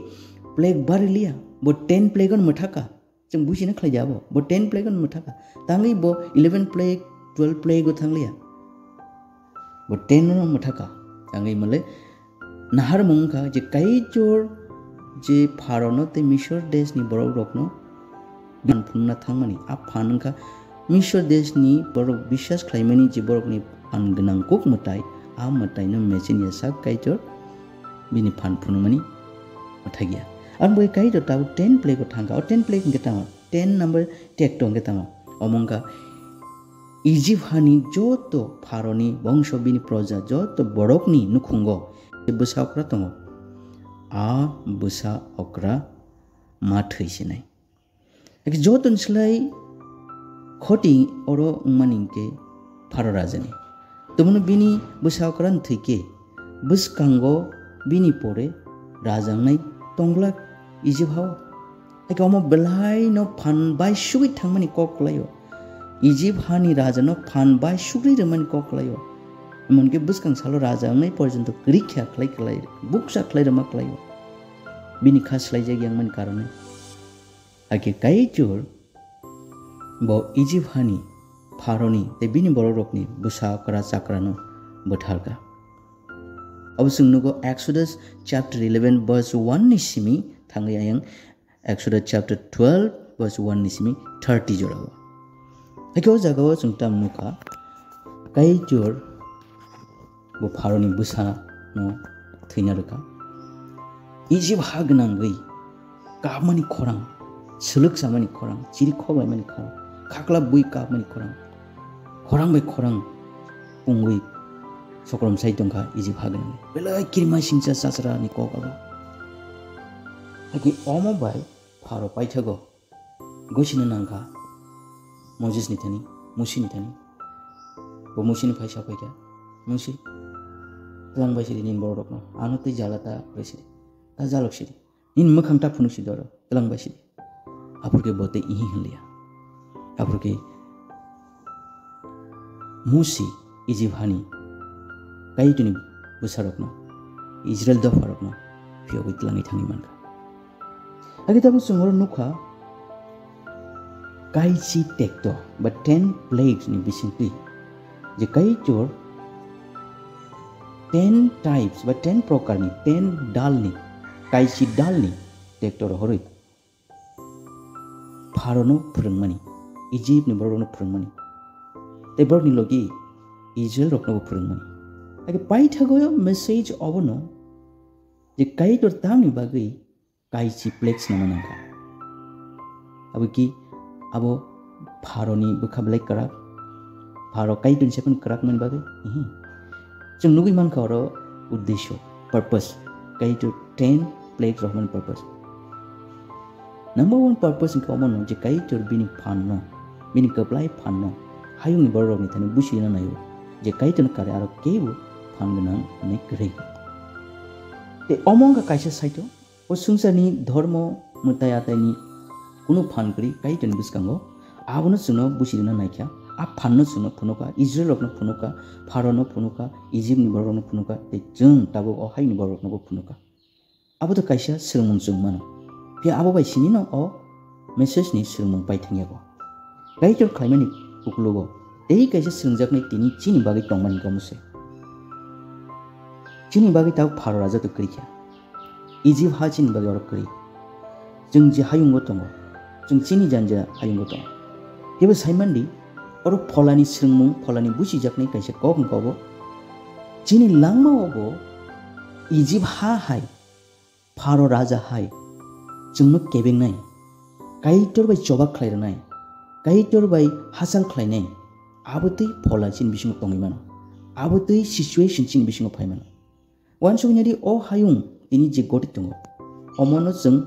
plague bariliya, bo ten plague-ono mwthakha. Chwng buisina khlai di abo. Bo ten plague-ono mwthakha. Tangwi bo eleven plague, twelve plague-o thangliya. Bo ten-ono mwthakha. Tangwi male naharmung wngkha je Kaitor je Pharaono tei Misor deshni borokrokno phan phunukna thangmani. A phan wngkha Misor deshni borok biswas khlaimani je borokni phan gwnang kuk mwtai, a mwtaino mechenwi sak Kaitor bini phan phunukmani mwthakya. Aboni bagwi Kaitor tabuk ten plague-o thangkha. O ten plague hwnkhe tamo? Ten number tekto hwnkhe tamo? Omo wngkha Ijip hani joto Pharaoni bongso, bini proja, joto borokni nukhungo je bwsa okra tongo, a bwsa okra ma thwi sinai. Hakhe jotoni slai khoti oro wngmani hwnkhe Pharaoh rajani. Tongmano bini bwsa okra thwikhe bwskango bini pore raja wngnai tongglak Ijip hao. Hakhe omo belaino phan bai sugwi thangmani kok kwlaio. Ijip hani rajano phan bai sugwi rwmani kok kwlaio. Emonkhe bwskang salo raja wngnai porjonto kwrwi kha khlai kwlai, bukcha khlai rwma kwlaio. Bini kha swlaijak yangmani karone. Hakhe Kaitor bo Ijip hani Pharaoni tei bini borokrokni bwsa okra chakrano butharkha. Abo chwng nugo Exodus chapter eleven verse one ni simi thangwi ayang Exodus chapter twelve verse one ni simi thirty jorao. Hakhe o jagao chwng tamo nukha, Kaitor bo Pharaoni bwsano thwina rwkha. Ijip ha gwnangwi kapmani khorang, swlwk chamani khorang, chiri khok laimani khorang, khakla bui kapmani khorang, khorang bai khorang pungwi sokrom sai tongkha Ijip ha gwnangwi. Belai kirima singcha chachra ni kok abo. Hakhe omo bai Pharo paithago gosino nangkha Moses ni thani, Musi ni thani. Bo Musi ni phaisa phaikha, "Musi, twlang bai sidi nini borok rokno, ano tei jala ta kwrwi sidi, ta jalok sidi." Nini mwkhang ta phunuk si doro, twlang bai sidi. Aphuru khe bo tei ihi hwnliya. Aphuru khe Musi Ijip hani Kaitorni bwsarokno, Israel dopharokno phiyogwi twlangwi thangwi mankha. Hakhe tabuk chwng oro nukha, kaisi tekto ba ten plagues ni bisingtwi je Kaitor ten types ba ten prokarni, ten dalni, kaisi dalni tekto rohorwi Pharaono phwrwngmani, Ijipni borokrokno phwrwngmani, tei borokni logi Israelroknobo phwrwngmani. Hakhe paithago message obono je Kaitor tamni bagwi kaisi plague swnamna nangkha. Abo ki abo Pharaoni bwkha belai kwrak, Pharo Kaitorni saimano kwrak mani bagwi? Ihi. Chwng nugwi mankha oro uddesyo, purpose, Kaitor ten plague rohormani purpose. Number one purpose hwnkhe omono je Kaitor bini phanno, bini kwplai phanno hayungni bororokni thani busi rwna naio, je Kaitorni kare aro kebo phan gwnang hwnwi kwrwi. Tei omo wngkha kaisa saito, o swngcharni dhormo mwtai ataini kunu phan kwrwi Kaitorni bwskango, abono chwngno busi rwna naikha, a phanno chwngno phunukha, Israelrokno phunukha, Pharaono phunukha, Ijipni bororokno phunukha, tei chwng tabuk o hayungni bororoknobo phunukha. Abo to kaisa swrwngmung chwng mano. Phiya abo bai sinino o message ni swrwngmung pai thangyago. Kaitor khlaimani uklogo tei kaisa swrwngjaknai tini chini bagwi tongmani gomo se. Chini bagwi tabuk Pharo raja to kwrwi kha. Ijip ha chini bagwi oro kwrwi. Chwng je hayungo tongo, chwng chini janja hayungo tongo. Kebo saimandi, oro pholani swrwngmung, pholani busijaknai kaisa kok wngkha obo. Chini langma obo Ijip ha hai Pharo raja hai chwngno kebengnai, Kaitor bai choba khlai rwnai, Kaitor bai hachal khlainai, abo twi phola chini bisingo tongwi mano, abo twi situation chini bisingo phai mano. Uansuknadi o hayung tini je goti tongo, omono chwng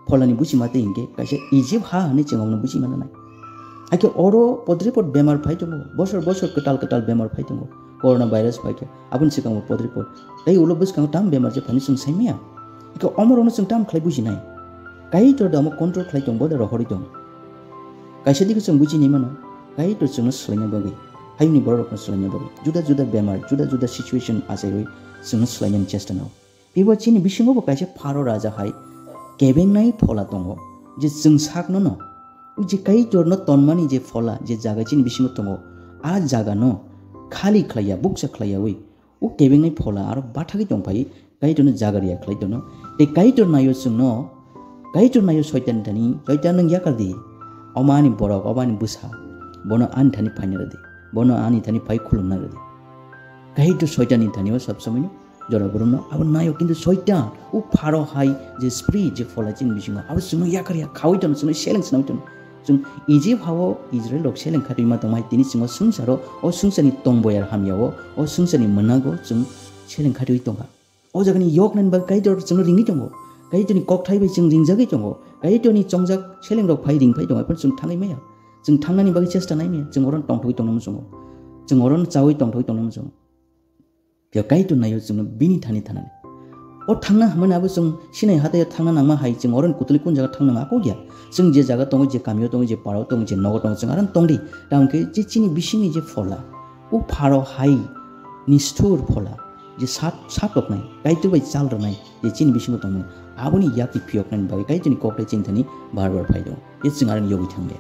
pholani busi ma tei hinkhe kaisa Ijip ha hwnwi chwng omono busi mananai. Hakhe oro podripot bemar phai tongo, bosor bosor kwtal kwtal bemar phai tongo, corona virus phai khe. Aboni swkango podripot. Tei ulo bwskango tam bemar je phaini chwng sai maya. Iko omorokno chwng tam khlai bujinai. Kaitor da omo control khlai tong, bo da rohorwi tong. Kaisa digi chwng bujinai mano, Kaitor chwngno swlaina bagwi, hayungni bororokno swlaina bagwi, juda juda bemar, juda juda situation achaiwi chwngno swlainani chesta nao. Phibo chini bisingo bo kaisa Pharo raja hai kebengnai phola tongo, je chwng sakno no, o je Kaitorno tonmani je phola, je jaga chini bisingo tongo, a jagano khali khlaiya, bukcha khlaiyawi, o kebengnai phola aro bathagwi tongphai, Kaitorno jaga riya khlai tono. Tei Kaitor naio chwngno, Kaitor naio Soitanni thani, "Soitan, nwng yakar di. Omo ani borok, omo ani bwsa. Bono ani thani phaina rwdi. Bono ani thani phai khulumna rwdi." Kaitor Soitanni thanio sob somoino jora borokno abo naio, kintu Soitan, o Pharo hai je spirit, je phola chini bisingo, abo chwngno yakar ya khaui tono, chwngno seleng swnamwi tono. Chwng Ijip hao Israel rok seleng khatwi ma tongmai, tini chwng o swngcharo, o swngcharni tongboyar hamyao, o swngcharni mwnago chwng seleng khatwi tongkha. O jagani yoknani bagwi Kaitor chwngno ringwi tongo. Kaitorni kokthai bai chwng ringjagwi tongo. Kaitorni chongjak seleng rok phai ring phai tongo, ephano chwng thangwi maya. Chwng thangnani bagwi chesta nai maya. Chwng oro tongthogwi tongna muchungo. Chwng oro chaui tongthogwi tongna muchungo. Phiya Kaitor naio chwngno bini thani thanani. O thangna hwnmani abo chwng Sinai hataio thangna nangma hai chwng oroni kutulwi kun jaga thangna nang ako ya. Chwng je jaga tongo, je kamio tongo, je parao tongo, je nogo tongo, chwng aro tongdi. Tamokhe je chini bisingni je phola, o Pharo hai ni sthur phola, je sat, sat roknai, Kaitor bai chal rwnai, je chini bisingo tongmani, aboni yakni phiyoknani bagwi Kaitorni kokthai chini thani bar bar phai tongo. Je chwng aroni yogwi thangya.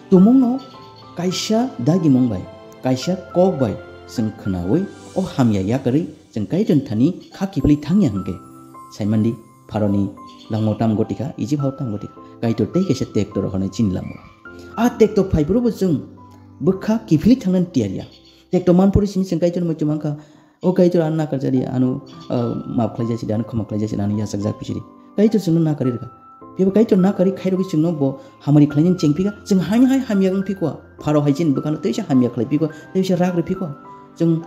Tumungno kaisa dagimung bai, kaisa kok bai chwng khwnaui, o hamya yakarwi chwng Kaitorni thani kha kiphilwi thangya hwnkhe, saimandi Pharoni langmao tamo goti kha, Ijip hao tamo goti kha, Kaitor tei kaisa tekto rohornai chini langmao. A tekto phaiphuru bo chwng bwkha kiphilwi thangnani tiyar ya. Tekto manphuru simi chwng Kaitorni muitu mankha, "O Kaitor, ano nakarjadi, ano, ah, maaf khlaijak sidi, ano khama khlaijak sidi, ano yachakjak pisidi." Kaitor chwngno nakarwi rwkha. Phiya bo Kaitor nakarwi khairogwi chwngno bo hamari khlainani chengphikha, chwng haino hai hamya wngphikwa. Pharo hai chini bwkhano teisa hamya khlai phiko, teisa rak rw phiko. Chwng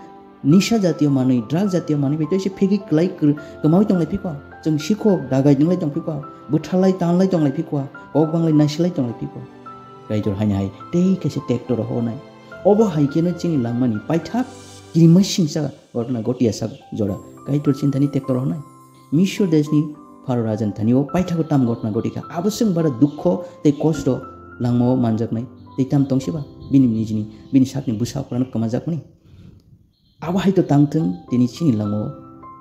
nisa jatiyo manwi, drug jatiyo manwi bai teisa phegwi kwlai kwr-, kwmawi tonglai phiko. Chwng sikhok dagai wnglai tong phiko, bwtharlai tanlai tonglai phiko, kok banglai naisilai tonglai phiko. Kaitor haino hai tei kaisa tractor rok honai. Obo hai kheno chini langmani paithak kirima singsa ghotna ghotiya sak jora Kaitor chini thani tractor honai. Misor deshni Pharo rajani thani o paithago tam ghotna ghotikha. Abo swng bara dukho tei kosto langmao manjaknai. Tei tam tongsiba bini nijini, bini sakni bwsa okrano kwmajakmani. Abo hai to tangthwng tini chini langmao.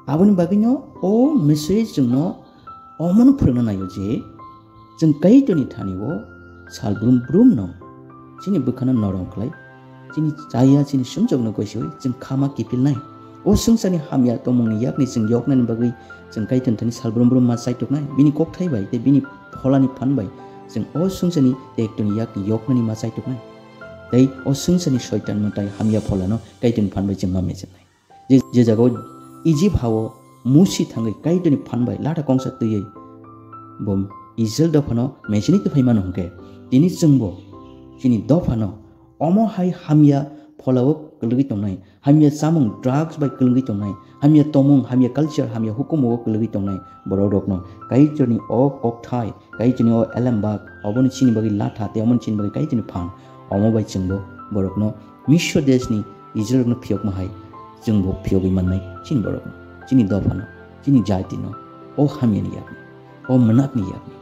Aboni bagwino o message chwngno omono phwrwngna naio je chwng Kaitorni thani o sal brum brum no chini bwkhano norom khlai. Chini chaya, chini sumjokno goisoi, chwng khama kiphilnai. O swngcharni hamya tongmungni yakni chwng yoknani bagwi chwng Kaitorni thani sal brum brum ma chaitoknai. Bini kokthai bai tei bini pholani phan bai chwng o swngcharni tektoni yakni yoknani ma chaitoknai. Tei o swngcharni soitan mwtai hamya pholano Kaitorni phan bai chwng ma mechenai. Je, je jagao Ijip hao Musi thangwi Kaitorni phan bai latha kongsa twiwi bo Israel dophano mechenwi twphai mano hwnkhe, tini chwngbo chini dophano omo hai hamya pholao kwlwgwi tongnai, hamya chamung drugs bai kwlwgwi tongnai, hamya tomung, hamya culture, hamya hukumu o kwlwgwi tongnai borok rokno Kaitorni o kokthai, Kaitorni o elembak, oboni chini bagwi latha tei omoni chini bagwi Kaitorni phan, omo bai chwngbo borokno Misor deshni Israel rokno phiyokma hai chwngbo phiyogwi mannai chini borokno, chini dophano, chini jatino, o hamyani yakni, o mwnakni yakni.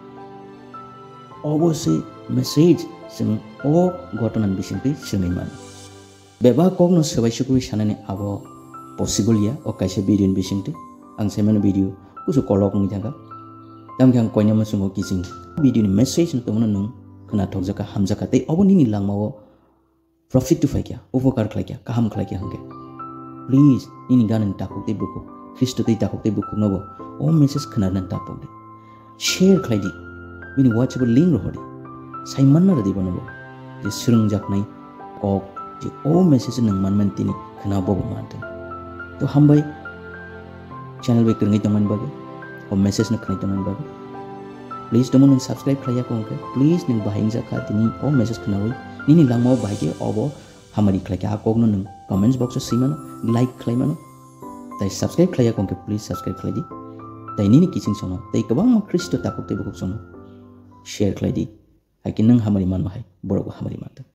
Obo se message chwng o ghotona ni bisingtwi swngwi mano. Bebak kokno swbai sukwi sanani abo possible ya, o kaisa video ni bisingtwi. Ang saimano video kusu kolok wngwi thangkha. Tamokhe ang koinama chwngno kiching video ni message no tongmano nwng khwnathokjakha, hamjakha, tei obo nini langmao profit to phaikha, upokar khlaikha, kaham khlaikha hwnkhe, please, nini ganani takhuk tei bukhuk, Khristo tei takhuk tei bukhuknobo o message khwnarnani ta pokdi. Share khlaidi, bini WhatsApp o link rohordi. Saimanna rwdi bonobo je swrwngjaknai kok, je o message nwng manmani tini khwna bobo manthung. To hambai channel bai kwrwngwi tongmani bagwi, o message no khwnai tongmani bagwi. Please tongmo nwng subscribe khlaiya kho hwnkhe, please nwng bahai wngjakha tini o message khwnawi, nini langmao bahai khe obo hamari khlaikha, a kokno nwng comments box o swimano, like khlaimano. Tai subscribe khlaiya kho hwnkhe please subscribe khlaidi. Tai nini kiching sono tei kwbangma Khristo takhuk tei bukhuk sono share khlaidi. Hai khe nwng hamari manma hai borokbo hamari manthung.